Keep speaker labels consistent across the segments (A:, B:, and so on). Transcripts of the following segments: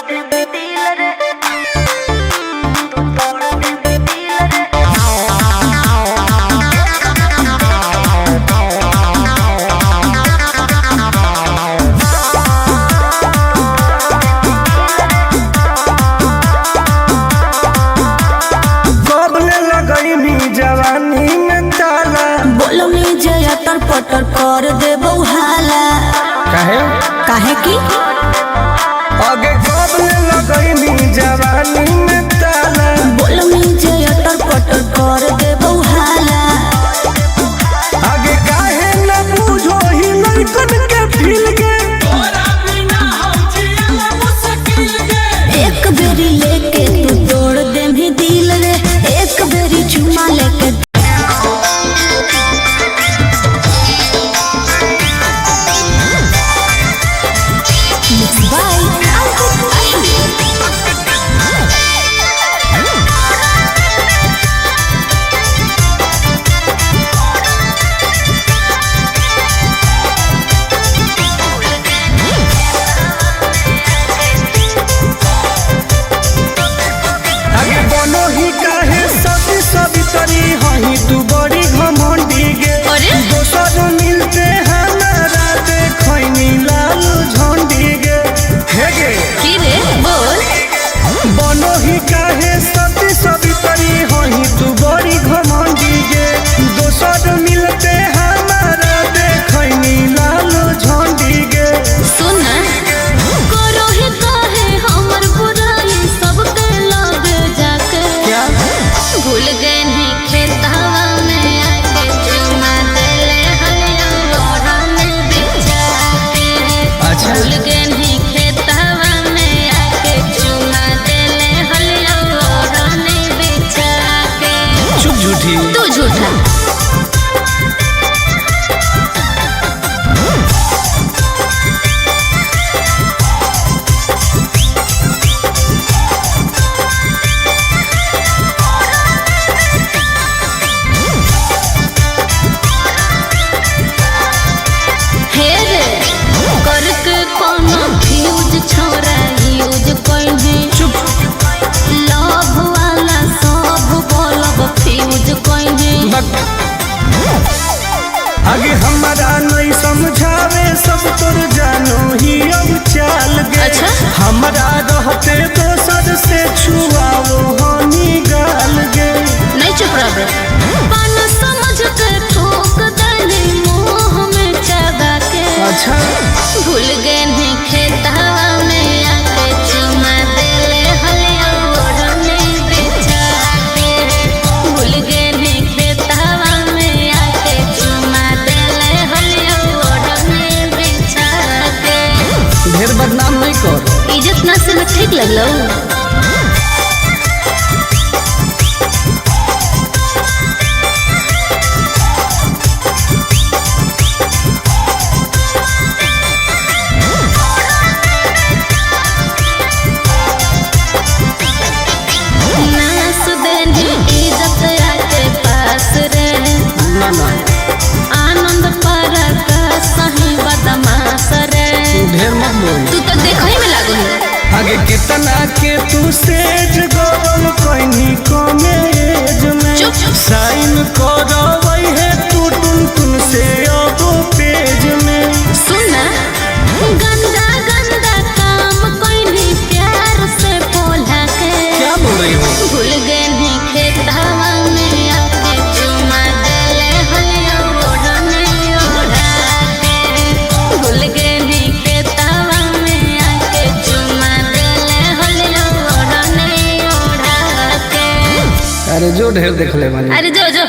A: कबले लगैनी जवानी में ताला।
B: बोलनी जे अटर पटर कर देबौ हाला।
A: काहे?
B: काहे की?
A: आगे कबले लगैनी जवानी में ताला।
B: बोलनी जे अटर पटर कर देबौ हाला।
A: आगे काहे न बूझो ही लड़कन के फील के।
B: एक बेरी लेके तू तोड़ देम्ही दिल रे, एक बेरी चुमा लेके। Mixed by Ankit Ahmed.
A: आगे बनो ही काहे सती सवितरी हही तू बड़ी घमंडी गे।
B: अरे?
A: दोसर मिलते हमारा देखैनी लाल झंडी गे। हे गे।
B: की रे बोल?
A: बनो ही काहे सती सवितरी हही तू बड़ी घमंडी गे। दोसर मिलते हमारा देखैनी लाल झंडी गे।
B: सुन करो ही काहे हमर बुराई सबके लग जाके।
A: क्या?
B: भूल गए नहीं खेतावा में आके चुमा देले हलिया ओढ़ा में बिछा के।
A: अच्छा।
B: भूल गए नहीं खेतावा में आके चुमा देले हलिया ओढ़ा में बिछा के।
A: चुप झूठी।
B: तू झूठा। हे रे करके कोनो फ्यूज छोरा यूज कइहे।
A: चुप।
B: लव वाला सब बोलब फ्यूज कइहे।
A: बक। आगे हमारा नहीं समझावे सब तोर जानो ही अब चाल गे।
B: अच्छा?
A: हमारा रहते दोसर से छुआओ हनी गाल गे।
B: नहीं चुप रह पान समझ के ठोक दली मुंह में चबा के।
A: अच्छा।
B: भूल गए नहीं खेतावा में आके चुमा देले हलिया ओढ़ने बिछा के। भूल गए नहीं खेतावा में आके चुमा देले हलिया ओढ़ने बिछा के।
A: ढेर बदनाम नहीं कर।
B: इज्जत ना से में ठीक लगलो। नास देनी इज्जत आके पास रे।
A: ना ना।
B: आनंद पारा का सही बदमाश रे।
A: ढेर मत बोल।
B: तू तो देखो ही में लागो है।
A: आगे कितना के तू सेज गोल कोइनी कॉलेज में।
B: चुप।
A: साइन करवई है तू टुन टुन से अब पेज में।
B: सुन ना गंदा गंदा काम कोई नहीं प्यार से बोला के।
A: क्या बोल रही हो?
B: भूल गए नहीं खेतावा में आके चुमा देले हलिया ओढ़ने ओढ़ा के। भूल गए नहीं खेतावा में आके चुमा देले हलिया ओढ़ने ओढ़ा के।
A: अरे जो ढेर देख ले बानी।
B: अरे जो जो।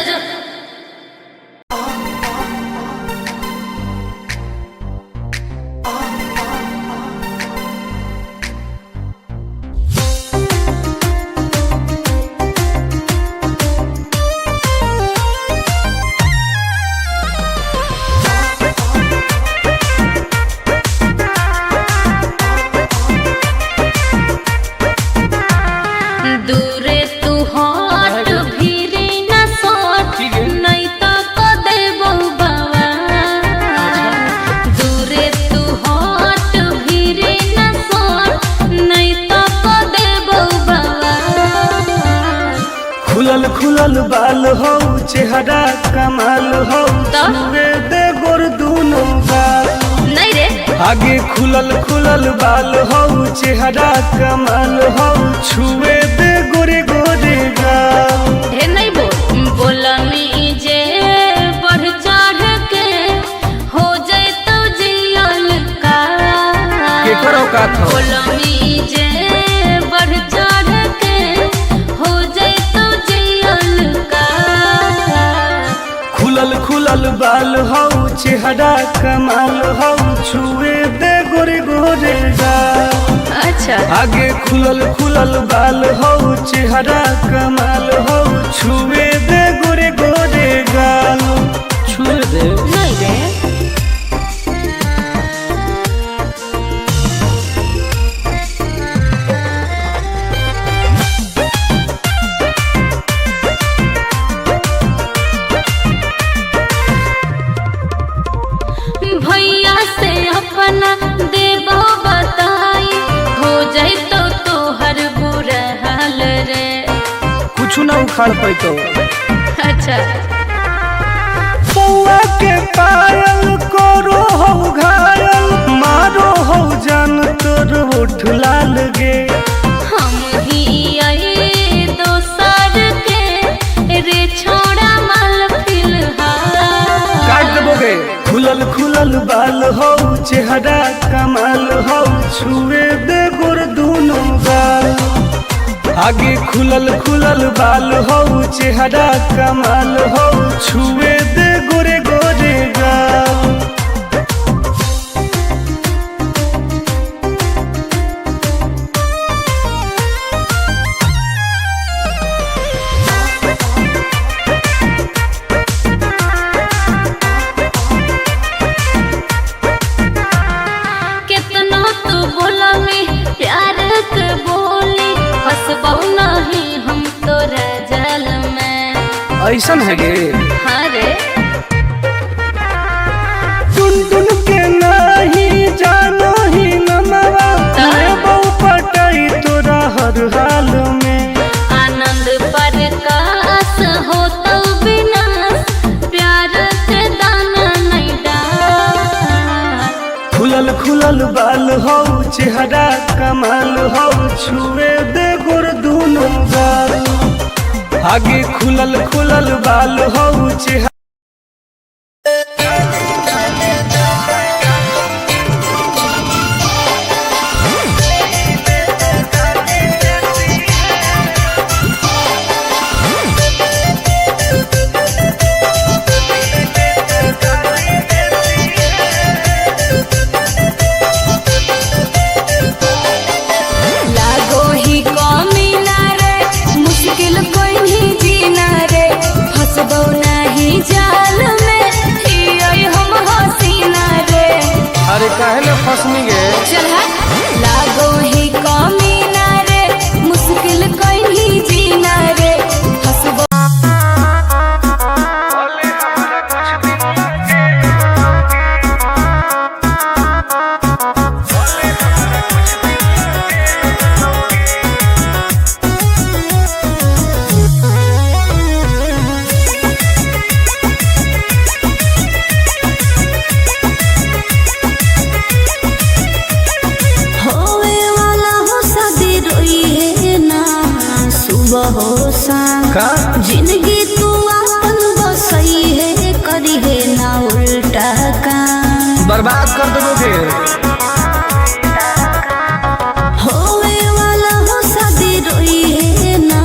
B: दूरे तू हट भीरे न सट।
A: खुलल बाल हो, चेहरा कमाल हो,
B: तो?
A: छुए दे गोर दूनो गाल।
B: नहीं रे।
A: आगे खुलल खुलल बाल हो, चेहरा कमाल हो, छुए दे गोरे गोरे गाल।
B: ढेर नहीं बोल बोलनी जे बढ़ चढ़ के हो जाए तो जियल का।
A: केकर औकात हो?
B: बोलनी जे बढ़ चढ़ के हो जाए तो जियल का।
A: खुलल खुलल बाल हो, चेहरा कमाल हो, छुए दे गोरे गोरे गाल।
B: अच्छा।
A: आगे खुलल खुलल बाल हो, चेहरा कमाल हो, छुए दे गोरे गोरे गाल। छुए दे।
B: नहीं रे। भैया से अपना देबो बताई हो जाए तो तोहर बुरा हाल रे।
A: कुछ ना उखाड़ पैतो।
B: अच्छा।
A: पौआ के पायल करो हो घायल, मारो हो जान तोर ओठ लाल गे।
B: हम ही आई दोसर के रे छोड़ा माल फिलहाल।
A: काट देबोगे। खुलल खुलल बाल हो, चेहरा कमाल हो, छुए दे गोर दूनो गाल। आगे खुलल खुलल बाल हो, चेहरा कमाल हो, छुए दे गोरे गोरे गाल।
B: कितना तू बोला में प्यार के बोली फसबौ नहीं हम तोरा जाल में।
A: ऐसन है गे?
B: हाँ रे।
A: टुन टुन के नाही जानो ही नमवा, लेबौ पटाई तोरा हर हाल में।
B: आनंद प्रकाश हो तो विनाश प्यार के दाना नहीं डाल।
A: खुलल खुलल बाल हो, चेहरा कमाल हो, छुए दे गोर दूनो गाल। आगे खुलल खुलल बाल हो, चेहरा
C: लागो ही कमी ना रे, मुश्किल कोई नहीं जीना रे, फसबो नहीं जाल में हियै हम हसीना रे।
A: अरे काहे ना फसनी गे?
C: चल हट। लागो ही कमी ना रे, मुश्किल कोई नहीं जीना रे, फसबो
B: होवे वाला हो शादी रोई है ना सुबह हो शाम।
A: का?
B: जिंदगी तू अपन बसई है करी है ना उल्टा काम।
A: बर्बाद कर देबोगे।
B: होवे वाला हो शादी रोई है ना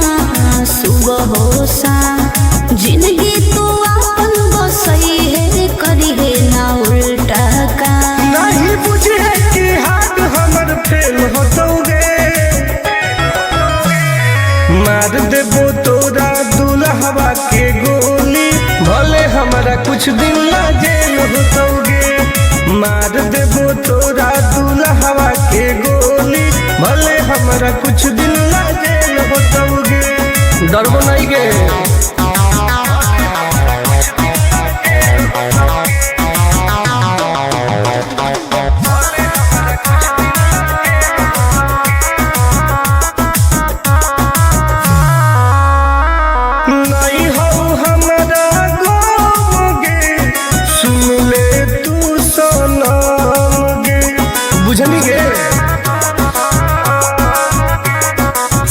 B: सुबह हो शाम। जिंदगी तू अपन बसई है करी है ना उल्टा काम।
A: नहीं बुझे कि हाथ हमर फेल होतौगे, मार देबो तोरा दुल्हवा के गोली, भले हमरा कुछ दिन ला जेल होतौगे। मार देबो तोरा दुल्हवा के गोली, भले हमरा कुछ दिन ला जेल होतौगे। डरबो नहीं गे। बुझनी गे।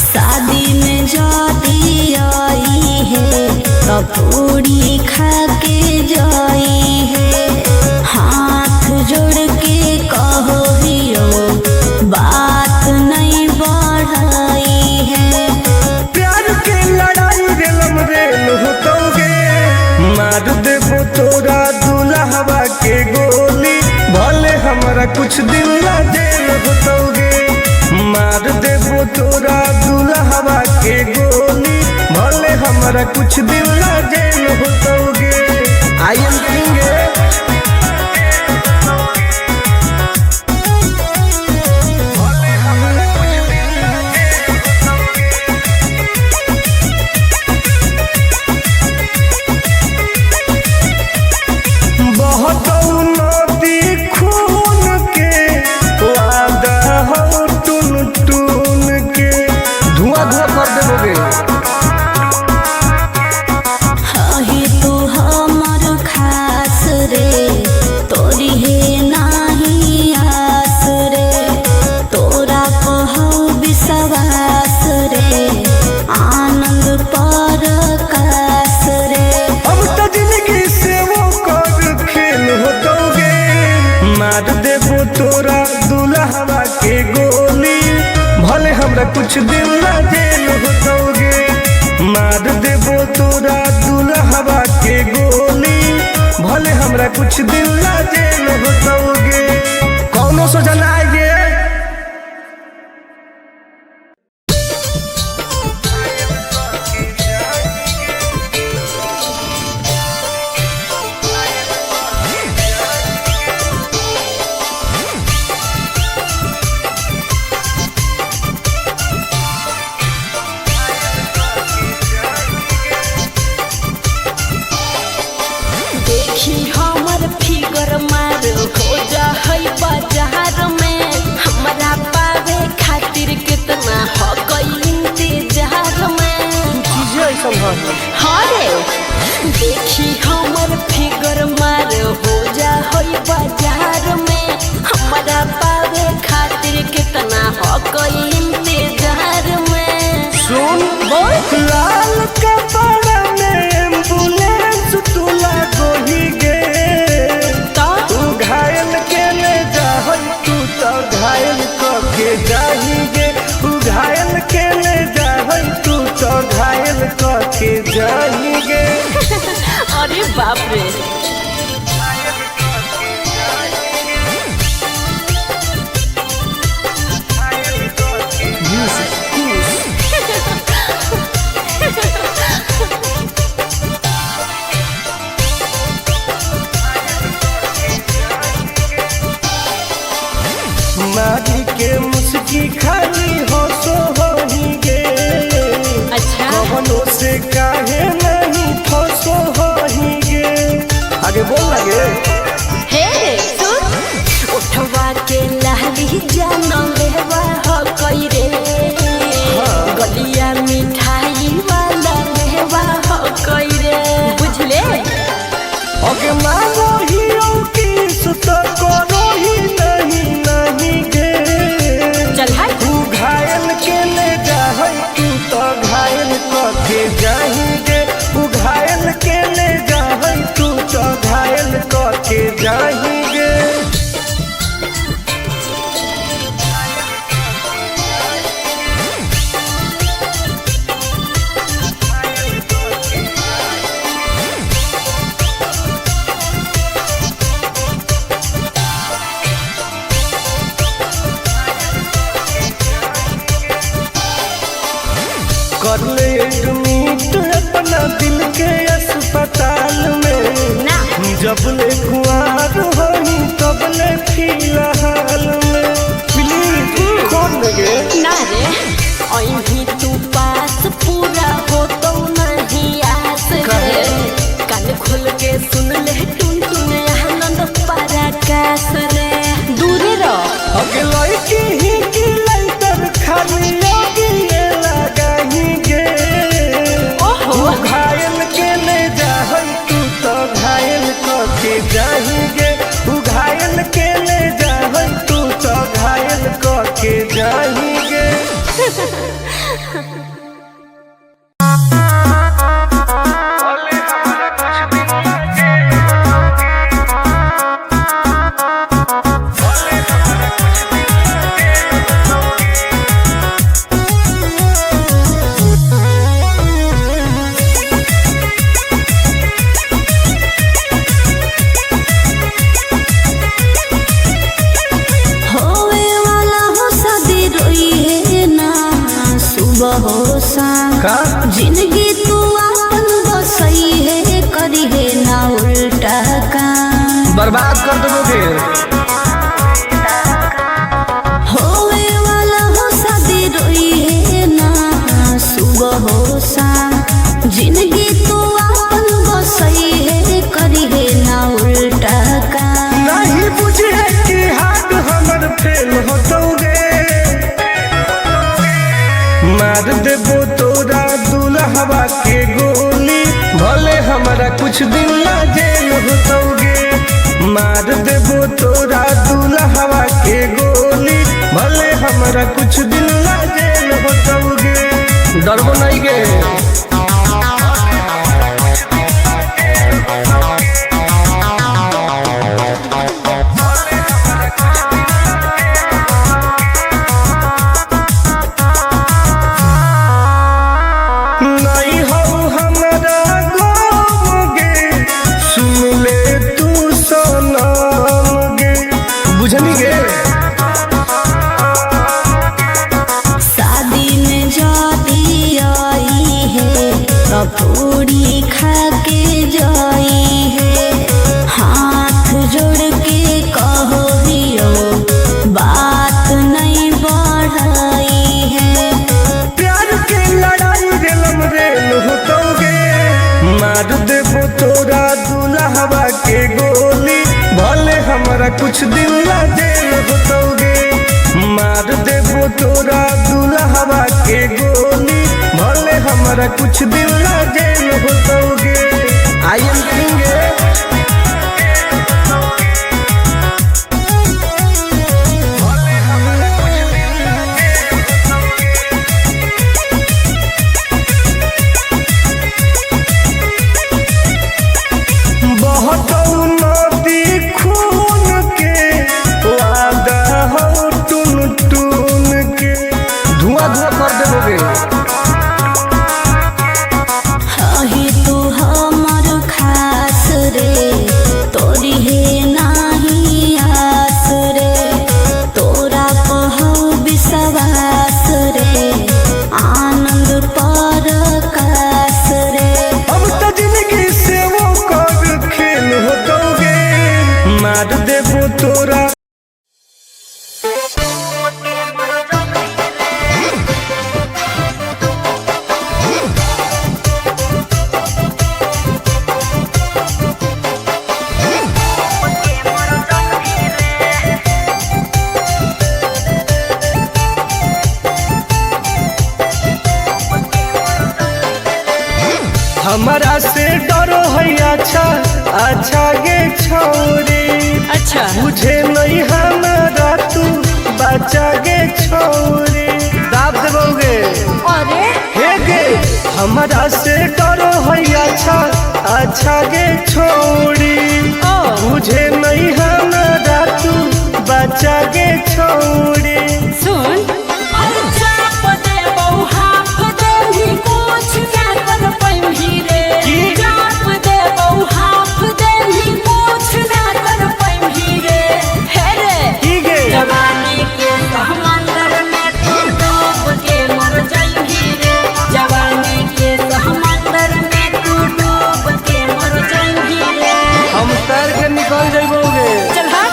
B: शादी में जाती आई है तो पूरी खा के जाई है। हाथ जोड़ के कहो हियो बात नहीं बढ़ाई है।
A: प्यार के लड़ाई रेलम रेल होतौगे, मार देबो तोरा दुल्हवा के गोली, भले हमरा कुछ दिन ला जेल होतौगे। मार देबो तोरा दुल्हवा के गोली, भले हमरा कुछ दिन ला जेल होतौगे। I am king. बहुत नदी खून के वादा हो टून टून के, धुआं धुआं कर देबोगे।
B: हही तू हमर खास रे, तोरी हे नाही आस रे, तोरा कहौ विश्वास रे, आनंद पर कास रे।
A: अब तो जिंदगी से वो कर खेल होतोगे, मार देबो तोरा दुल्हवा के गोली, भले हमरा कुछ दिन ला जेल होतोगे। मार देबो तोरा दुल्हवा के गोली, भले हमरा कुछ दिन ला जेल होतोगे। कौनो सोचना आइए।
D: देखी हमर फिगर मार हो जा है बाजार में, हमरा पावे खातिर कितना हो गई इंतजार में। हाँ रे, देखी हमर फिगर मार हो जा है बाजार में, हमरा पावे खातिर कितना हो गई इंतजार में।
A: सुन
D: बोल।
A: लाल कपड़ा में एम्बुलेंस तू लागोही गे,
D: तो
A: तू घायल के ले जाहई तू तो घायल क के जाही गे, तू घायल के ले जाहई तू तो घायल क के जाही गे।
D: अरे बाप रे।
A: मारी के मुस्की खाली हो सो होही गे,
D: अच्छा।
A: कवनो से काहे नहीं फसो होही गे। आगे बोल लगे।
D: हे सुन, उठवा के लाली जान लेवा हो कई रे, गलिया मिठाई वाला लेवा हो कई रे, बुझले।
A: अगे मानो ही की सुत करो ही नहीं नहीं गे,
D: चल हट।
A: तू घायल के ले जाहई तू तो घायल क के जाही गे, तू घायल के ले जाहई तू तो घायल क के जाही गे। कर ले एडमिट अपना दिल के अस्पताल में,
D: ना।
A: जब ले कुआर होही तब ले फिलहाल में। प्लीज खोल लगे।
D: ना रे, अहीं तू पास पूरा हो तो नहीं आस रे, कान खोल के सुन ले टुन टुन आनंद पराकाश रे, दूरे रह।
A: अगे लड़की ही की लाइटर खाली लगी लगाही गे,
D: ओहो।
A: तू घायल के ले जाहई तू तो घायल क के जाही गे, तू घायल के ले जाहई तू तो
B: होवे वाला हो शादी रोई है ना सुबह हो शाम
A: का
B: जिंदगी तू आपन बसई है करी है ना उल्टा काम
A: बर्बाद कर देबोगे।
B: होवे वाला हो शादी रोई है ना सुबह हो शाम जिंदगी तू आपन बसई है करी है ना उल्टा काम।
A: नहीं बुझे कि हाथ हमर फेल होतौगे, मार देबो तोरा दुल्हवा के गोली, भले हमरा कुछ दिन ला जेल होतौगे। मार देबो तोरा दुल्हवा के गोली, भले हमरा कुछ दिन ला जेल होतौगे। डरबो नहीं गे। नहीं हो हमरा गाँव गे, सुन ले तू सनम गे, बुझनी गे।
B: शादी में जाती आई है तो पूरी खा के जाई है, हाथ जोड़ के कहो हियो बात नहीं बढ़ाई है।
A: प्यार के लड़ाई रेलम रेल होतौगे, मार देबो तोरा दुल्हवा के गोली, भले हमरा कुछ दिन ला जेल होतौगे। मार देबो तोरा दुल्हवा के गोली, भले हमरा कुछ दिन ला जेल होतौगे। I am king. बहतौ नदी खून के, वादा हौ टुन टुन के, धुआं धुआं कर देबोगे।
B: अही तू हमर खास रे, तोरी है नाही आस रे, तोरा कहौ विश्वास रे, आनंद पर कास रे।
A: अब तो जिंदगी से वो कर खेल होतौगे, मार देबो तोरा। हमारा से डरो है अच्छा अच्छा गे छौरी,
D: अच्छा
A: बुझे नहीं हमारा तू बच्चा गे छौरी, दाब देबोगे।
C: अरे
A: हे गे हमारा से डरो है अच्छा अच्छा गे छौरी, बुझे नहीं हमारा तू बच्चा गे छौरी।
D: सुन
A: की गे
D: जवानी के समंदर में तू डूब के मर जाइबी रे, जवानी के समंदर में तू डूब के मर जाइबी रे।
A: हम तैर के निकल जाइबोगे।
D: चल हट।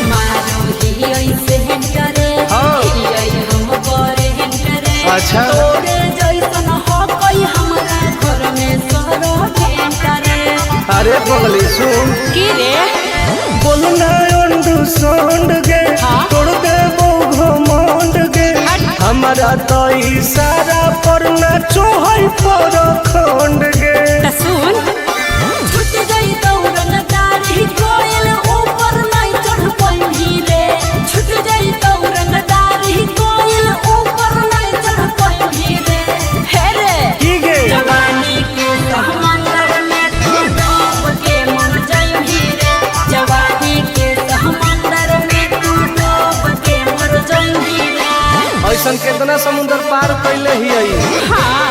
D: मारो ही ऐसे करे,
A: हाँ।
D: ही हम करे करे।
A: अच्छा।
D: तोरे जैसन हो कोई हमरा घर में सरो रे।
A: अरे पगली सुन,
D: की रे
A: बोलना अंडू सोंड गे,
D: हाँ?
A: तोड़ देबो हमारा तो इशारा पर नाचो है पर खंड गे।
D: त सुन, छूट जाई दौड़न दाढ़ी कोयल ऊपर नहीं चढ़ पाई रे। छूट जाई दौड़न दाढ़ी कोयल ऊपर नहीं चढ़ पाई रे। हे रे
A: की गे?
D: जवानी के समंदर में तू डूब के मर जाई रे। जवानी के समंदर में तू डूब के मर जाई रे।
A: ऐसन केतना समुंदर पार कैले ही आई।
D: हाँ।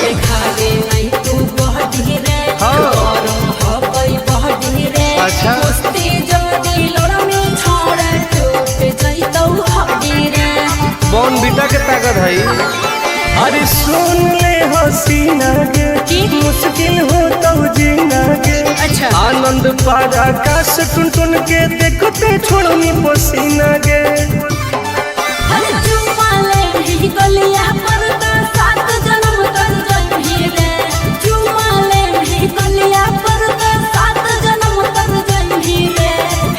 D: देखावे नहीं तू बहडी रे।
A: हाँ।
D: गरम हकई बहडी रे।
A: अच्छा।
D: कुश्ती जदी लड़मी छोड़ा टूट जइतौ हड्डी रे।
A: बॉन बीटा के ताकत है। अरे सुन ले हसीना गे,
D: की?
A: मुश्किल हो तो जीना गे।
D: अच्छा।
A: आनंद पार आकाश टुन टुन के देखते छोड़नी पसीना गे।
D: अरे चुम्मा ले ही गलिया पर त सात जन्म तर जइही रे। चुम्मा ले ही गलिया पर त सात जन्म तर जइही रे।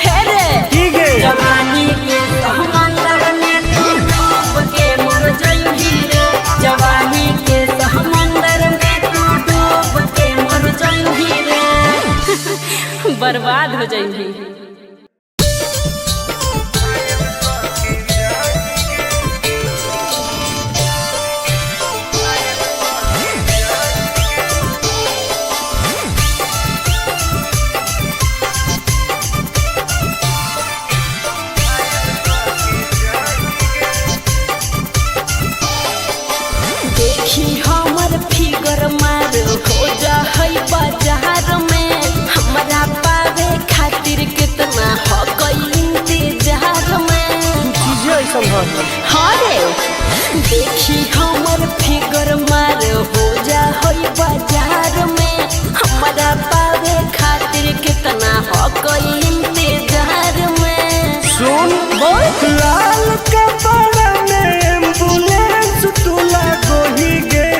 D: हे रे
A: की गे?
D: जवानी के समंदर में तू डूब के मर जइही रे। जवानी के समंदर में तू डूब के मर जइही रे। बर्बाद हो जइही। देखी हमर फिगर मार हो जा है बाजार में। हमरा पावे खातिर कितना हो गई इंतजार में।
A: चीजें ऐसन है।
D: हाँ रे, देखी हमर फिगर मार हो जा है बाजार में। हमरा पावे खातिर कितना हो गई इंतजार में।
A: सुन
D: बोल।
A: लाल कपड़ा में एम्बुलेंस तू लागोही गे।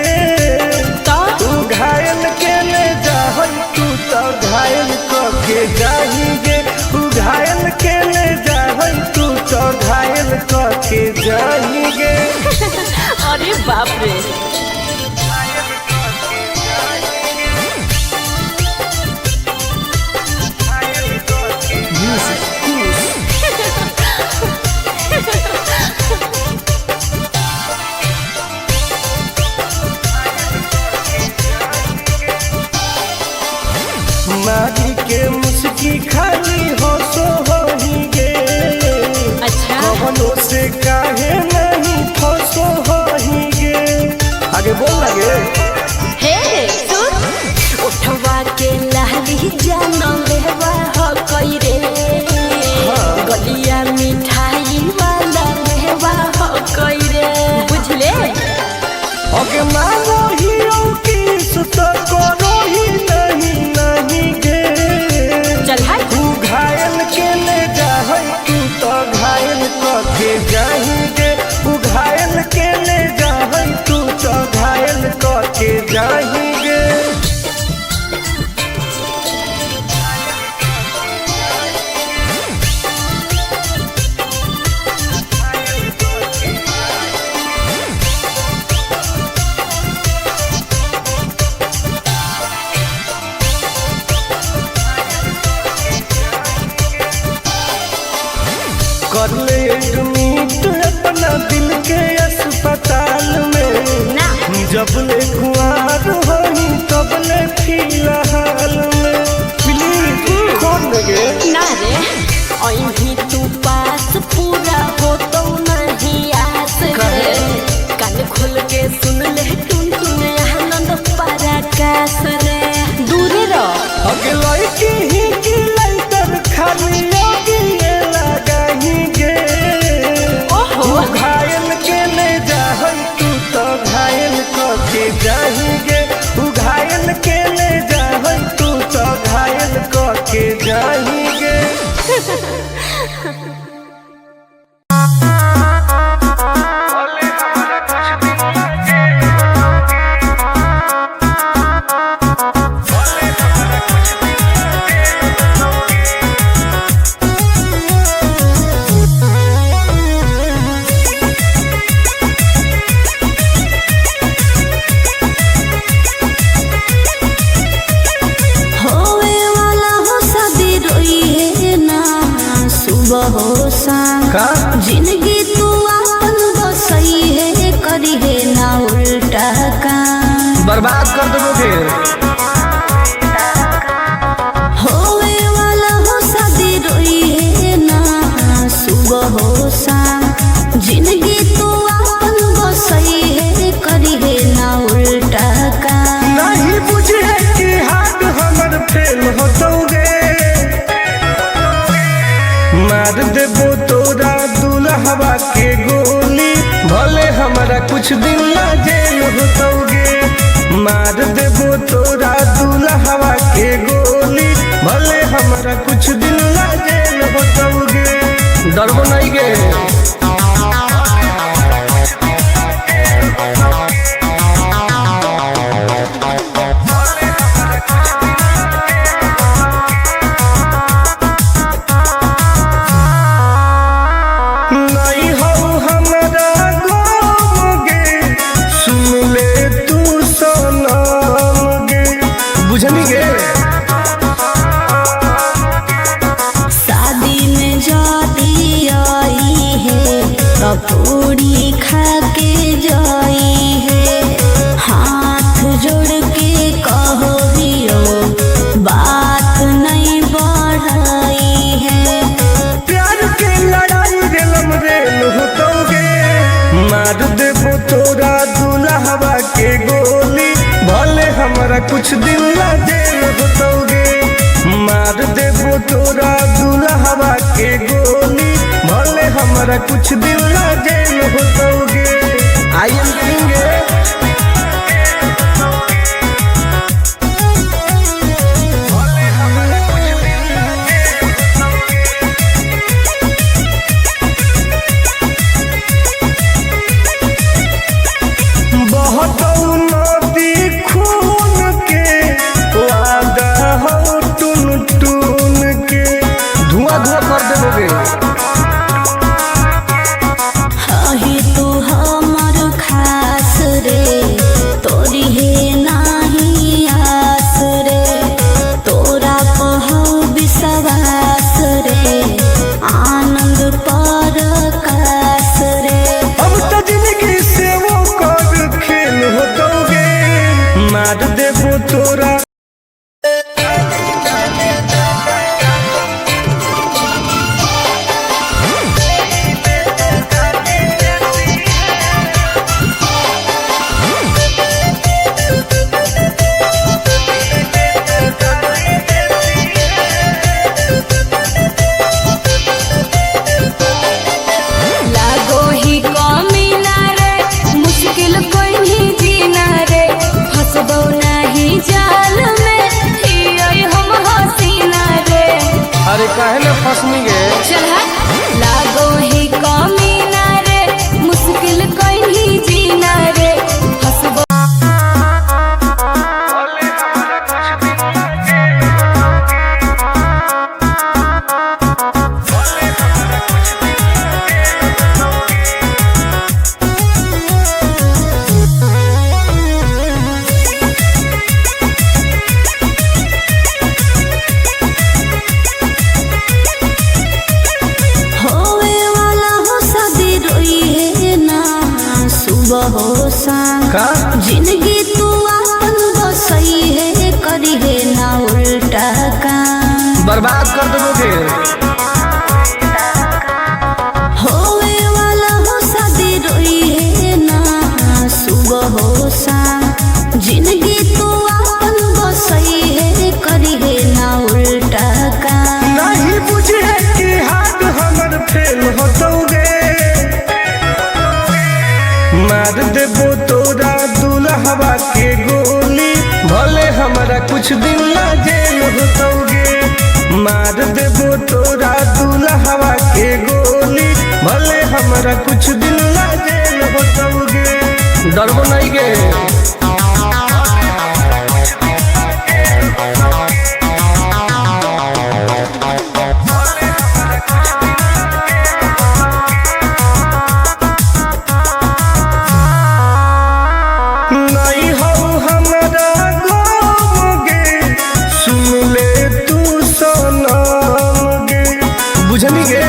D: तो
A: तू घायल के ले जाहई तू तो घायल क के जाही गे। तू घायल के ले जाहई तू तो घायल क के जाही गे।
D: अरे बाप रे।
A: मारी के मुस्की खाली हो सो होही गे।
D: अच्छा।
A: कवनो से काहे नहीं फसो होही गे। आगे बोल लगे।
D: हे सुन, उठवा के लाली जान लेवा हो कई रे। गलिया मिठाई वाला लेवा हो कई रे। बुझले?
A: ओके मानो ही की सुत करो ही नहीं नहीं गे।
D: चल हट।
A: तू घायल के ले जाहई तू तो घायल क के जाही गे। तू घायल के ले जाहई तू तो घायल क के जाही गे। कर ले एडमिट अपना दिल के अस्पताल में।
D: ना।
A: जब ले कुआर होही तब ले फिलहाल में। प्लीज कौन लगे।
D: ना रे, अहीं तू पास पूरा हो तो नहीं आस रे। कान खोल के सुन ले टुन टुन आनंद पराकाश रे। दूरे रह।
A: अगे लड़की ही की लाइटर खाली लगी लगाही गे।
D: ओहो।
A: तू घायल के ले जाहई तू तो घायल क के जाही गे। तू घायल के ले जाहई तू तो घायल क के जाही गे। बर्बाद कर देबो गे।
B: होवे वाला हो शादी रोई है ना सुबह हो शाम। जिंदगी तू अपन बसई है करी है ना उल्टा काम।
A: नहीं बुझे कि हाथ हमर फेल होतौगे। मार देबो तोरा दुल्हवा के गोली, भले हमरा कुछ दिन ला जेल होतौगे। मार देबो तोरा दुल्हवा के गोली, भले हमरा कुछ दिन ला जेल होतौगे। डरबो नहीं गे। नहीं हो हमरा गम गे, सुन ले तू सनम गे। बुझनी गे।
B: शादी में जाती आई है तो पूरी खा के जाई है। हाथ जोड़ के कहो भी बात नहीं बढ़ाई है।
A: प्यार के लड़ाई रेलम रेल होतौगे। मार देबो तोरा दुल्हवा के गोली, भले हमरा कुछ दिन ला जेल होतौगे। मार देबो तोरा दुल्हवा के गोली, भले हमरा कुछ दिन ला जेल होतौगे। I am king. बहुत नदी खून के वादा हो टून टून के, धुआं धुआं कर देबोगे।
B: अही तू हमर खास रे, तोरी हे नाही आस रे। तोरा पहौ विश्वास रे, आनंद पर कास रे।
A: अब तो जिंदगी से वो कर खेल होतौगे। मार देबो तोरा।
C: लागो ही कमी ना रे, मुश्किल कोई नहीं जीना रे। फसबो नहीं जाल में हियै हम हसीना रे।
A: अरे काहे ना फसनी गे।
C: चल हट। लागो ही कमी ना रे, मुश्किल कोई नहीं जीना रे। फसबो
B: होवे वाला हो शादी रोई है ना सुबह हो शाम।
A: का?
B: जिंदगी तू अपन बसई है करी है ना उल्टा काम।
A: बर्बाद कर देबोगे।
B: होवे वाला हो शादी रोई है ना सुबह हो शाम। जिंदगी तू अपन बसई है करी है ना उल्टा काम।
A: नहीं बुझे कि हाथ हमर फेल होतौगे। मार देबो तोरा दुल्हवा के गोली, भले हमरा कुछ दिन ला जेल होतौगे। मार देबो तोरा दुल्हवा के गोली, भले हमरा कुछ दिन ला जेल होतौगे। डरबो नहीं गे। नहीं हो हमरा गम गे, सुन ले तू सनम गे। बुझनी गे।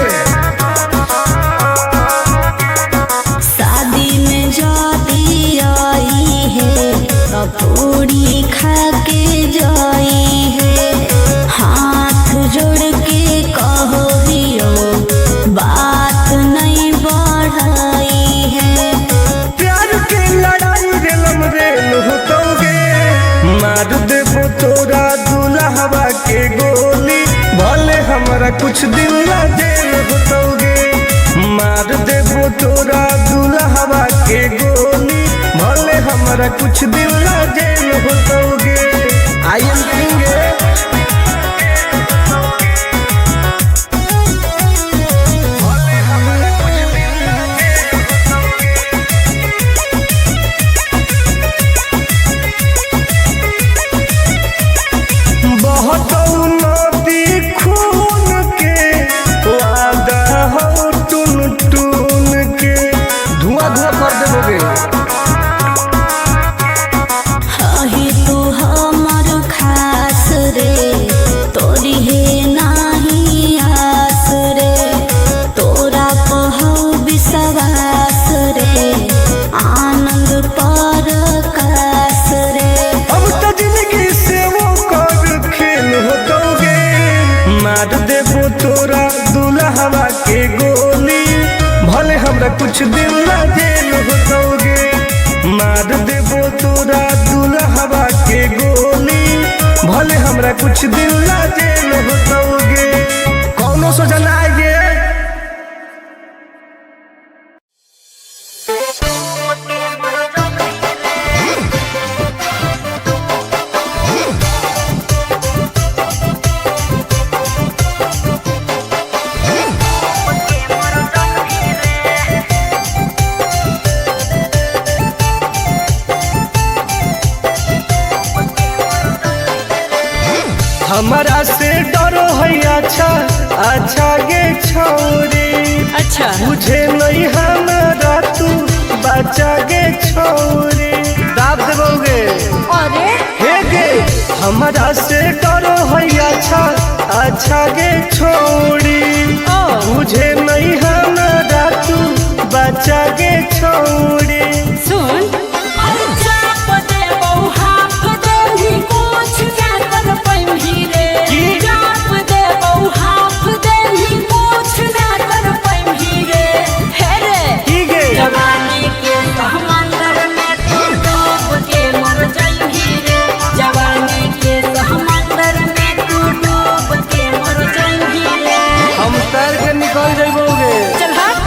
B: शादी में जाती आई है
A: तोरा दुल्हवा के गोली, भले हमरा कुछ दिन ला जेल होतौगे। मार देबो तोरा दुल्हवा के गोली, भले हमरा कुछ दिन ला जेल होतौगे। I am king. बहुत नदी खून के वादा हो टून टून के, धुआं धुआं कर देबोगे।
B: अही तू हमर खास रे, तोरी हे नाही आस रे, तोरा पहौ विश्वास रे, आनंद पर कास रे।
A: अब तो जिंदगी से वो कर खेल होतोगे। मार देबो तोरा दुल्हवा के गोली, भले हमरा कुछ दिन ला जेल होतोगे। मार देबो तोरा दुल्हवा के गोली, भले हमरा कुछ दिन ला जेल होतोगे। कौनो सोचा ना आएगे। हमारा से डरो है अच्छा अच्छा गे छौरी,
D: अच्छा
A: बुझे नहीं हमारा तू बच्चा गे छौरी, दाब देबोगे।
C: अरे
A: हे गे हमारा से डरो है अच्छा अच्छा गे छौरी, बुझे नहीं हमारा तू बच्चा गे छौरी।
D: सुन
A: की गे
D: जवानी के समंदर में तू डूब के मर जाइबी रे, जवानी के समंदर में तू डूब के मर जाइबी रे।
A: हम तैर के निकल जाबोगे।
D: चल हट।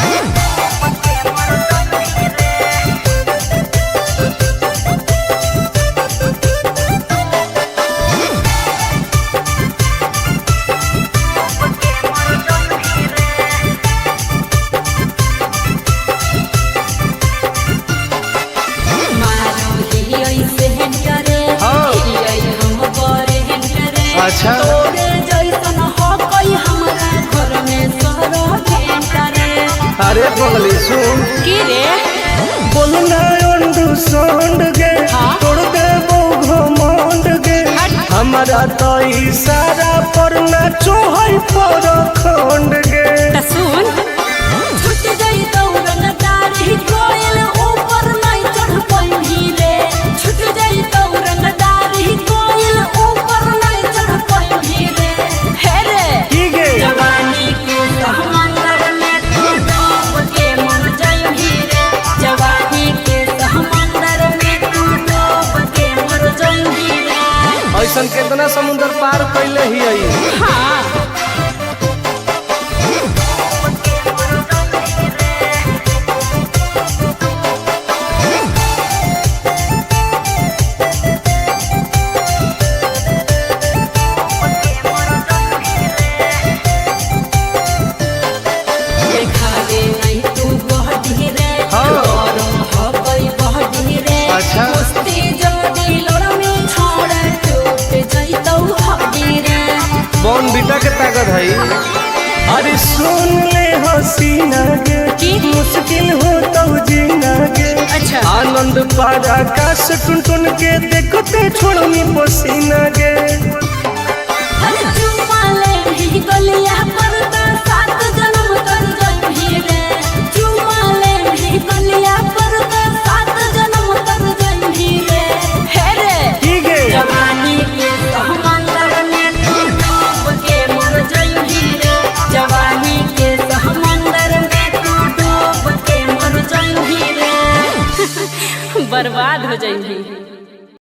D: मारो ही ऐसे करे,
A: हाँ।
D: ही हम बरे करे।
A: अच्छा।
D: तोरे जैसन हो कोई हमरा घर में सरो करे।
A: अरे पगली सुन
D: की रे
A: बोलना अंडू सोंड गे,
D: हाँ?
A: तोड़ देबो घमंड गे। हमारा तो इशारा पर नाचो है पर खंड गे।
D: त सुन छूट गई दौड़न दाढ़ी कोयल ऊपर नहीं चढ़ पाई रे, छूट गई दौड़न दाढ़ी कोयल ऊपर नहीं चढ़ पाई रे। हे रे
A: की गे
D: जवानी के समंदर में तू डूब के मर जाइबी रे, जवानी के समंदर में तू डूब के मर जाइबी रे।
A: ऐसन केतना समुंदर पार कैले ही आई।
D: हाँ देखावे नहीं तू बहडी रे,
A: हाँ।
D: गरम हबई बहडी रे।
A: अच्छा।
D: कुश्ती जदी लड़मी छोड़ टूट जइतौ हड्डी रे।
A: बॉन बीटा के ताकत है। अरे सुन ले हसीना गे, मुश्किल हो तो जीना गे।
D: अच्छा।
A: आनंद पार आकाश टुन टुन के देखते छोड़नी पसीना गे।
D: हर चुमा ले ही गलिया पर त सात जन्म तर जइबी रे, चुमा ले ही गलिया पर त सात जन्म तर जइबी रे। हे रे
A: की गे
D: जवानी के समंदर में तू डूब के मर जाइबी रे, जवानी के समंदर में तू डूब के मर जाइबी रे, बर्बाद हो जाइबी।